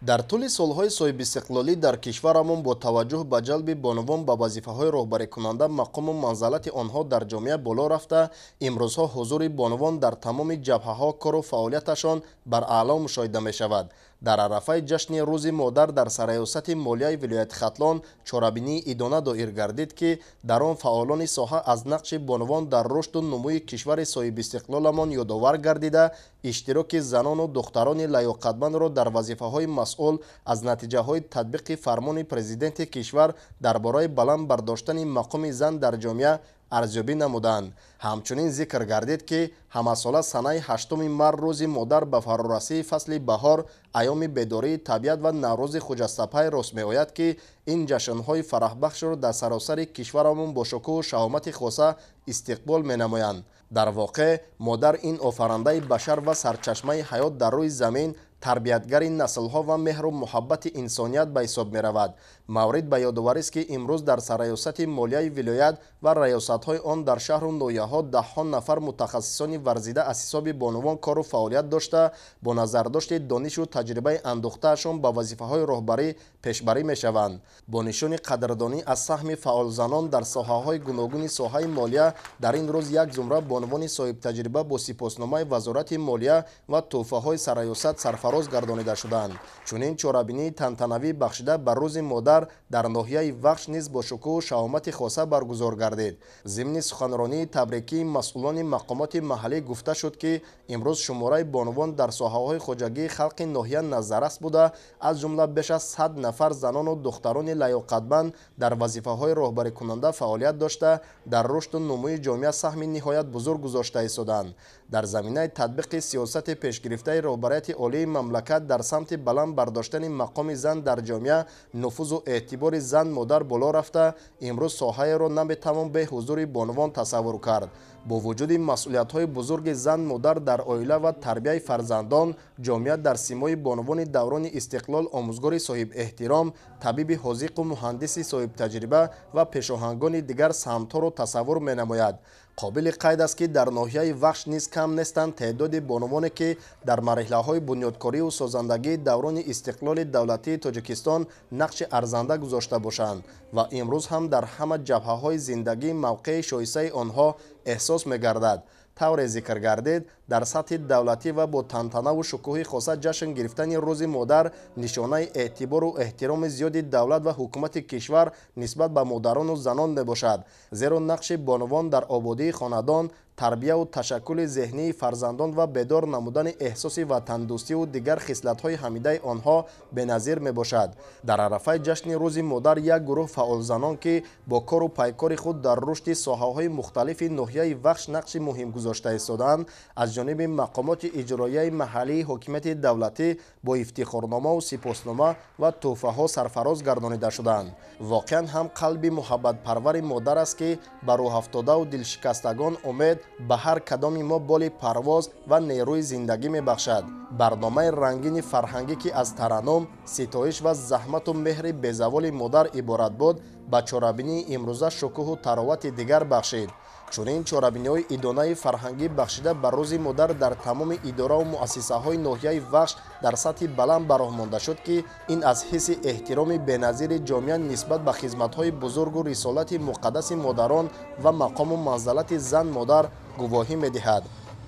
Дар тӯли солҳои соҳибистиқлолӣ дар кишварамон бо таваҷҷӯҳ ба ҷалби бонувон ба вазифаҳои роҳбарикунанда мақому манзалати онҳо дар ҷомеа боло рафта, имрӯзҳо ҳузури бонувон дар тамоми ҷабҳаҳо кору фаъолияташон бар аъло мушоҳида мешавад. Дар арафаи ҷашни Рӯзи модар дар сарраёсати молияи вилояти Хатлон чорабинии идона доир гардид, ки дар он фаъолони соҳа аз нақши бонувон дар рушду нумӯи кишвари соҳибистиқлоламон ёдовар гардида, иштироки занону духтарони лаёқатмандро дар вазифаҳои масъул аз натиҷаҳои татбиқи фармони президенти кишвар дар бораи баланд бардоштани мақоми зан дар ҷомеа арзёбӣ намуданд. Ҳамчунин зикр гардид, ки ҳамасола санаи 8 март Рӯзи модар ба фарорасии фасли баҳор, айёми бедории табиат ва Наврӯзи хуҷастапай рост меояд, ки ин ҷашнҳои фараҳбахшро дар саросари кишварамон бо шукӯҳу шаҳомати хоса истиқбол менамоянд. Дар воқеъ модар ин офарандаи башар ва сарчашмаи ҳаёт дар рӯи замин, тарбиятгари наслҳо ва меҳру муҳаббати инсоният ба ҳисоб меравад. Маврид ба ёдоварист, ки имрӯз дар сарраёсати молияи вилоят ва раёсатҳои он дар шаҳру ноҳияҳо даҳҳо нафар мутахассисони варзида аз ҳисоби бонувон кору фаъолият дошта, бо назардошти донишу таҷрибаи андӯхтаашон ба вазифаҳои роҳбарӣ пешбарӣ мешаванд. Бо нишони қадрдонӣ аз саҳми фаъолзанон дар соҳаҳои гуногуни соҳаи молия дар ин рӯз як зумра бонувони соҳибтаҷриба бо сипосномаи Вазорати молия ва тӯҳфаҳои сарраёсат сарфароз гардонида шуданд. Чунин чорабинии тантанавӣ бахшида ба Рӯзи модар дар ноҳияи Вахш низ бо шукӯҳу шаҳомати хоса баргузор гардид. Зимни суханронии табрикии масъулони мақомоти маҳаллӣ гуфта шуд, ки имрӯз шумораи бонувон дар соҳаҳои хоҷагии халқи ноҳия назаррас буда, аз ҷумла беш аз 100 нафар занону духтарони лаёқатманд дар вазифаҳои роҳбарикунанда фаъолият дошта, дар рушду нумӯи ҷомеа саҳми ниҳоят бузург гузошта истоданд. Дар заминаи татбиқи сиёсати пешгирифтаи роҳбарияти олии мамлакат дар самти баланд бардоштани мақоми зан дар ҷомеа, нуфузу эътибори зан модар боло рафта, имрӯз соҳаеро наметавон бе ҳузури бонувон тасаввур кард. Бо вуҷуди масъулиятҳои бузурги зан модар дар оила ва тарбияи фарзандон, ҷомеа дар симои бонувони даврони истиқлол омӯзгори соҳибэҳтиром, табиби ҳозиқу муҳандиси соҳибтаҷриба ва пешоҳангони дигар самтҳоро тасаввур менамояд. Қобили қайд аст, ки дар ноҳияи Вахш низ кам нестанд теъдоди бонувоне, ки дар марҳилаҳои бунёдкорию созандагии даврони истиқлоли давлатии Тоҷикистон нақши арзанда гузошта бошанд ва имрӯз ҳам дар ҳама ҷабҳаҳои зиндагӣ мавқеи шоистаи онҳо эҳсос мегардад. Тавре зикр гардид, дар сатҳи давлатӣ ва бо тантанаву шукӯҳи хоса ҷашн гирифтани Рӯзи модар нишонаи эътибору эҳтироми зиёди давлат ва ҳукумати кишвар нисбат ба модарону занон мебошад, зеро нақши бонувон дар ободии хонадон, тарбияву ташаккули зеҳнии фарзандон ва бедор намудани эҳсоси ватандӯстиву дигар хислатҳои ҳамидаи онҳо беназир мебошад. Дар арафаи ҷашни Рӯзи модар як гурӯҳ фаъолзанон, ки бо кору пайкори худ дар рушди соҳаҳои мухталифи ноҳияи Вахш нақши муҳим гузошта истодаанд, аз ҷониби мақомоти иҷроияи маҳаллии ҳокимияти давлатӣ бо ифтихорномаву сипоснома ва тӯҳфаҳо сарфароз гардонида шуданд. Воқеан ҳам қалби муҳаббатпарвари модар аст, ки ба рӯҳафтодаву дилшикастагон умед, ба ҳар кадоми мо боли парвоз ва нерӯи зиндагӣ мебахшад. Барномаи рангини фарҳангӣ, ки аз тараннум, ситоиш ва заҳмату меҳри безаволи модар иборат буд, ба чорабинии имрӯза шукӯҳу таровати дигар бахшид. Чунин чорабиниҳои идонаи фарҳангӣ бахшида ба Рӯзи модар дар тамоми идораву муассисаҳои ноҳияи Вахш дар сатҳи баланд ба роҳ монда шуд, ки ин аз ҳисси эҳтироми беназири ҷомеа нисбат ба хизматҳои бузургу рисолати муқаддаси модарон ва мақому манзалати зан модар гувоҳӣ медиҳад.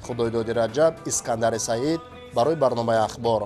Худойдоди Раҷаб, Искандари Саид барои барномаи Ахбор.